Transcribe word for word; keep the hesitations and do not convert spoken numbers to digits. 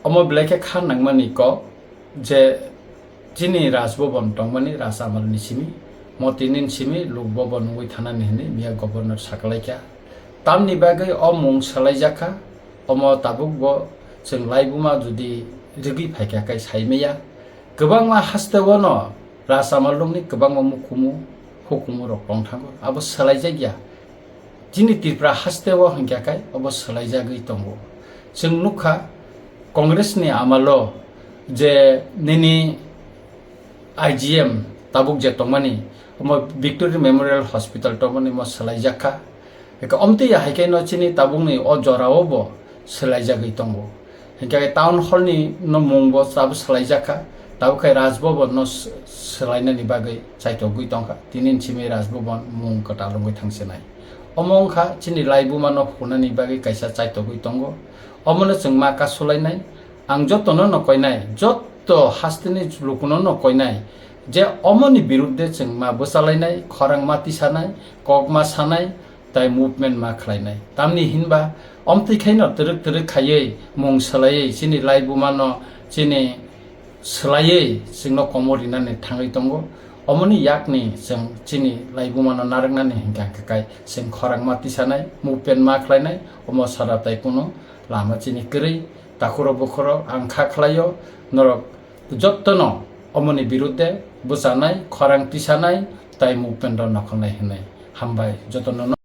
Omo belai khe kha nangmani kok je chini Raj Bhavan tongmani Raj Amal ni simi, mo tini ni simi Lok Bhavan wngwi thanani hinwi miya governor sakalaikha. Tamni bagwi o mung salaijak kha, omo tabuk bo chwng laibuma jodi rwgwi phaikha khe saimaya. Kwbangma hasteo no Raj Amal rokni kwbangma mukumu hukumu rok tong thango, abo salaijak ya. Chini Tripura hasteo hwnkha khe obo salaijagwi tongo. Chwng nukha Congress ni amalo je nini I G M tabuk je tongmani, omo Victory Memorial Hospital tongmani mo salaijak kha. Eka omtwi ya hai khe no chini tabukni o jorao bo salaijagwi tongo. Hinkhe town hall ni no mung bo tabuk salaijak kha, tabuk khe Raj Bhavan no s-, swlainani bagwi chaitogwi tongkha. Tini ni simi Raj Bhavan mung kwtal wngwi thangsinai. Omo wngkha chini laibuma no phunani bagwi kaisa chaitogwi tongo. Omono chwng ma kasulainai. Ang jotono no koinai, joto hasteni lukuno no koinai je omoni birudde chwng ma bwchalainai, khorang ma tisanai, kok ma sanai, tai movement ma khlainai. Tamni hinba omtwi khaino twrwk twrwk khaiwi mung swlaiwi chini laibuma no chini swlaiwi chwngno komo rinani thangwi tongo. Omoni yakni chwng chini laibuma no narwknani hinkha hinkhe kai chwng khorang ma tisanai, movement ma khlainai, omo sara tai kunu lama chini kwrwi. Takhurok bukhurok ang kha khlaio, norok jottono omoni birudde bwchanai, khorang tisanai, tai movement rok nokholnai hinwi. Hambai jotono.